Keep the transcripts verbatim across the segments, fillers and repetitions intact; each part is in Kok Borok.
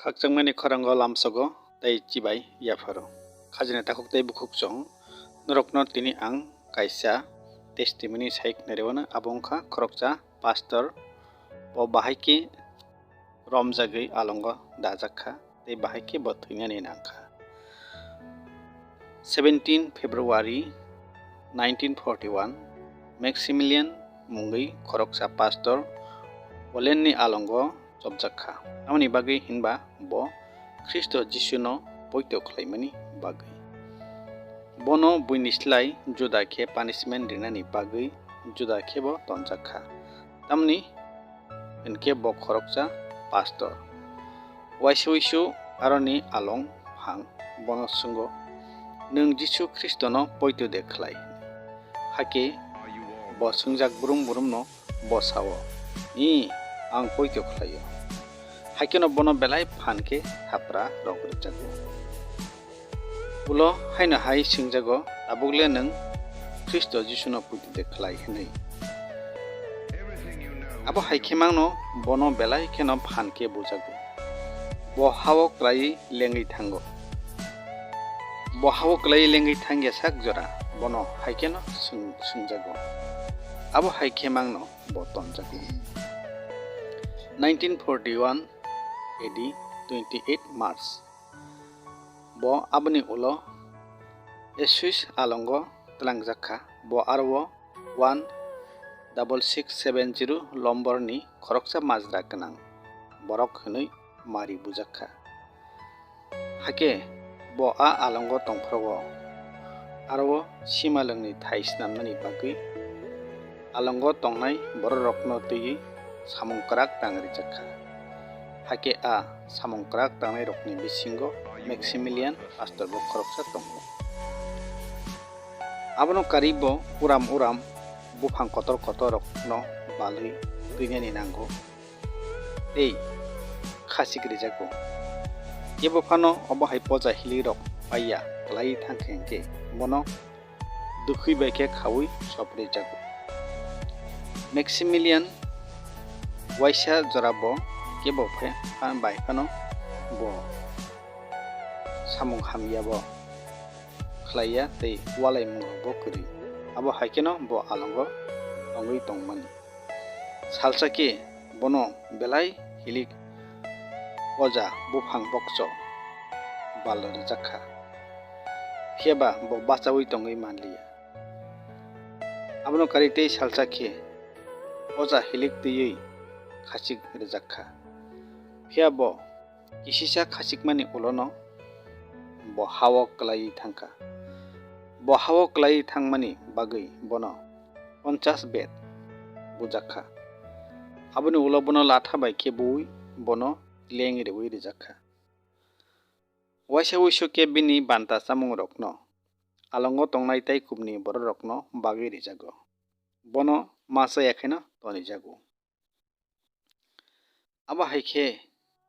Khakchangmani khorang o lamsogo tei chibai yapharo. Khajani takhuk tei bukhuk chwng norokno tini ang kaisa testimony sai khna rwno, abo wngkha khoroksa pastor, bo bahai khe romjagwi alongo dajak kha tei bahai khe bo thwinani nang kha. Seventeen February nineteen forty-one, Maximilian mungwi khoroksa pastor Polandni alongo chopjak kha. Tamoni bagwi hinba bo Khristo Jisuno poito khlaimani bagwi. Bono buini slai juda khe punishment rinani bagwi juda khe bo tonjak kha. Tamni hinkhe bo khoroksa pastor. Waisa uisu aroni along phang bono swngo, "Nwng Jisu Khristono poito de khlai?" Hakhe bo swngjak brum brumno bo sao, "Ee, ang poito khlaio." Haikhe no bono belai phan khe thapra rok rwjago. Ulo haino hai swngjago, "Tabuk le nwng Khristo Jisuno poito de khlai?" hwnwi. Abo hai khe mangno bono belai kheno phan khe bujago. Bo hao klaiwi lengwi thango. Bo hao klaiwi lengwi thangya sak jora bono hai kheno swng-, swngjago. Abo hai khe mangno bo tonjago. Nineteen forty-one A D, twenty-eight March. Bo aboni ulo Swiss alongo tlangjak kha. Bo aro one double six seven zero lomborni khoroksa majra gwnang borok hwnwi mari bujak kha. Hakhe bo a alongo tongphrogo aro simalwngni thai snamnani bagwi alongo tongnai bororokno twiwi samung kwrak tang rijak kha. Hakhe a samung kwrak tangnairokni bisingo Maximilian pastor bo khoroksa tongo. Abono karwi bo uram uram buphang kotor kotorrokno balwi twinani nango tei khachik rijago. Kebo phano obo hai poja hilik rok paiya kwlaiwi thangkha hinkhe bono dukhui bai khe khaui sop rijago. Maximilian waisa jora bo kebo phe-, pha-, bai phano bo samung hamya bo khlaiya tei walai mungrok bo kwrwi. Abo hai kheno bo alongo tongwi tongmani. Salsa khe bono belai hilik poja buphang bokso bal rijak kha. Phiya ba bo bachaui tongwi manliya. Abono karwi tei salsa khe poja hilik twiwi khachik rijak kha. Phiya bo kisisa khachikmani ulono bo hao kwlaiwi thangkha. Bo hao kwlaiwi thangmani bagwi bono ponchas bet bujak kha. Aboni ulo bono latha bai khe buwi bono leng riwi rijak kha. Waisa uisu khe bini banta chamungrokno alongo tongnai tei kubuni bororokno bagwi rijago. Bono ma chaya kheno tonijago. Abo hai khe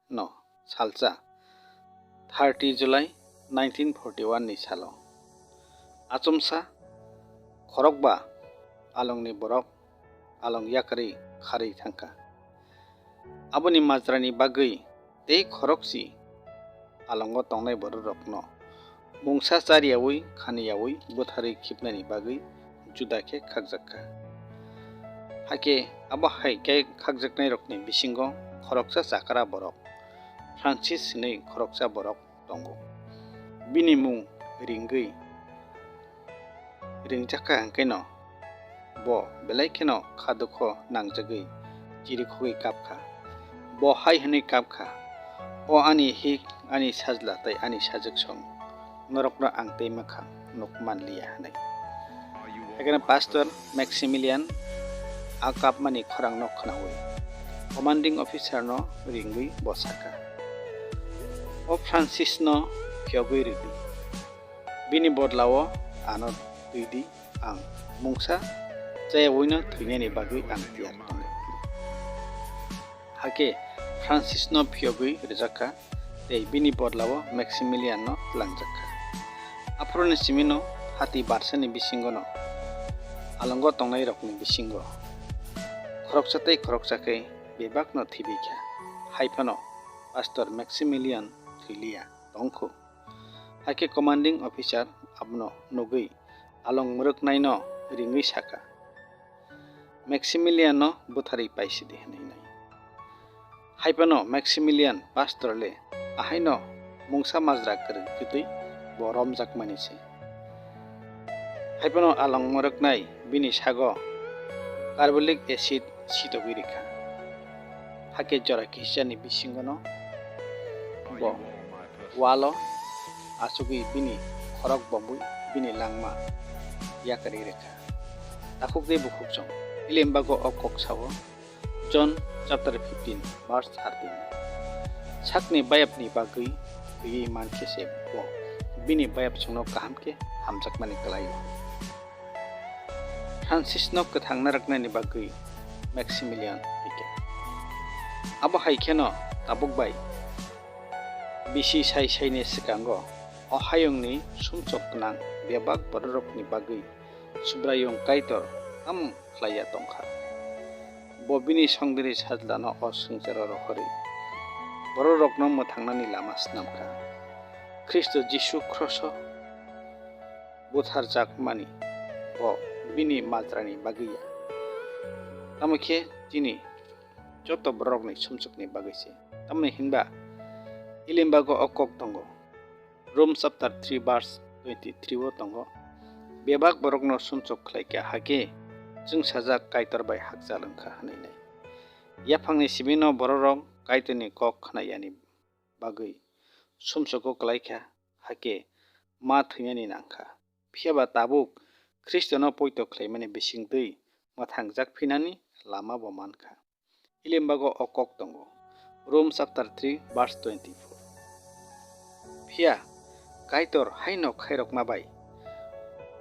no salsa thirty July nineteen forty-one ni salo achomsa khorokba alongni borok along yakarwi kharwi thangkha. Aboni majrani bagwi tei khorokchi alongo tongnai bororokno mungsa chariyaui khaniyaui butharwi khibnani bagwi juda khe khakjak kha. Hakhe abo hai khe khakjaknairokni bisingo khoroksa chakra borok Francis hwnwi khoroksa borok tongo. Bini mung ringwi ringjak kha, hwnkhe no bo belai kheno kha dukho nangjagwi chirikhogwi kap kha. Bo hai hwnwi kap kha, "O ani hik, ani sajla tei ani sajwksong, norokno ang tei mwkhang nuk manliya," hwnwi. Haikhe no Pastor Maximilian a kapmani khorangno khnaui commanding officer no ringwi bo sakha, "O Francis no phiyogwi rwdi. Bini bodlao ano twi di, ang mungsa chayawino thwinani bagwi ang tiyar tongo." Hakhe Francisno phiyogwi rwjak kha tei bini bodlao Maximilianno tlangjak kha. Aphuruni simino hati barsani bisingono alongo tongnairokni bisingo khoroksa tei khoroksa khe bebakno thwibi kha. Hai phano Pastor Maximilian thwi liya tong kho. Hakhe commanding officer abono nugwi along mwrwknaino ringwi sakha, "Maximilian no butharwi paisidi," hwnwi nai. Haiphano Maximilian pastor le ahaino mungsa majra kwrwng kwtwi bo romjakmani se. Haiphano along mwrwknai bini sago carbolic acid sitogwi rikha. Hakhe jora kisani bisingono bo walo achugwi bini khorok bomwi bini langma yakarwi rikha. Takhuk tei bukhuk chwng Ilimbago o kok sao, John chapter fifteen verse thirteen. Sakni bayapni bagwi twiwi mankhe se bo bini bayap chwngno kaham khe hamjakmani kwlaio. Francisno kwthang narwknani bagwi Maximilian thwikha. Abo hai kheno tabuk bai bisi sai saini swkango o hayungni sumsok gwnang bebak bororokni bagwi Subraiyung Kaitor tamo khlaiya tongkha. Bo bini songdiri sajlano o swngcharo rohorwi bororokno mwthangnani lama snamkha. Khristo Jisu kroso butharjakmani bo bini majrani bagwi ya, tamo khe chini joto bororokni sumsokni bagwi se. Tamni hinba Ilimbago o kok tongo, Rom chapter three verse twenty-three o tongo, "Bebak borokno sumsok khlaikha, hakhe chwngsajak Kaitor bai hakchal wngkha," hwnwi nai. Yaphangni simino bororok Kaitorni kok khna yani bagwi sumsogo kwlaikha, hakhe ma thwinani nangkha. Phiya ba tabuk Khristono poito khlaimani bisingtwi mwthangjak phinani lama bo mankha. Ilimbago o kok tongo, Rom chapter three verse twenty-four. Phiya Kaitor haino khairokma bai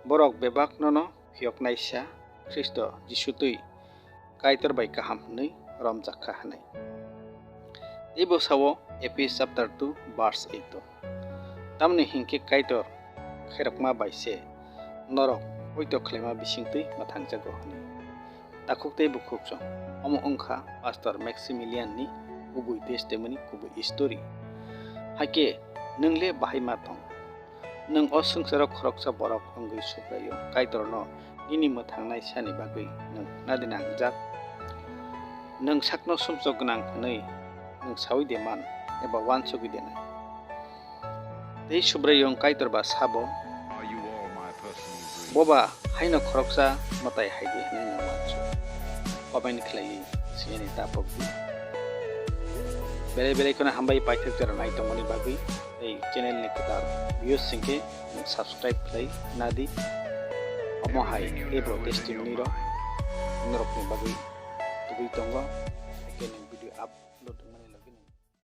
borok bebak nono phiyoknaisa Khristo Jisu twi Kaitor bai kaham hwnwi romjakha hwnwi. Tei bo sao Ephes chapter two verse eight o, "Tamni hinkhe Kaitor khairokma bai se norok poito khlaima bisingtwi mwthangjago," hwnwi. Takhuk tei bukhuk chwng, omo wngkha Pastor Maximilian ni kubui testimony, kubui story. Hakhe nwng le bahai ma tong? Nwng o swngcharo khoroksa borok wngwi Subraiyung Kaitorno nini mwthangnai sani bagwi nwng nadi nangjak? Nwng sakno sumsok gwnang hwnwi nwng saui de man eba uansugwi de nai? Tei Subraiyung Kaitor ba sabo, "Bo ba haino khoroksa mwtai hai di," hwnwi nwng uansuk. Comment khlaiwi siyani ta pokdi. Belai belai kheno hambai paithak jora nai tongmani bagwi tei channel ni kwtal views singkhe nwng subscribe khlai nadi. Omo hai teibo testimony rok norokni bagwi tubui tongo. Hakhe nwng video up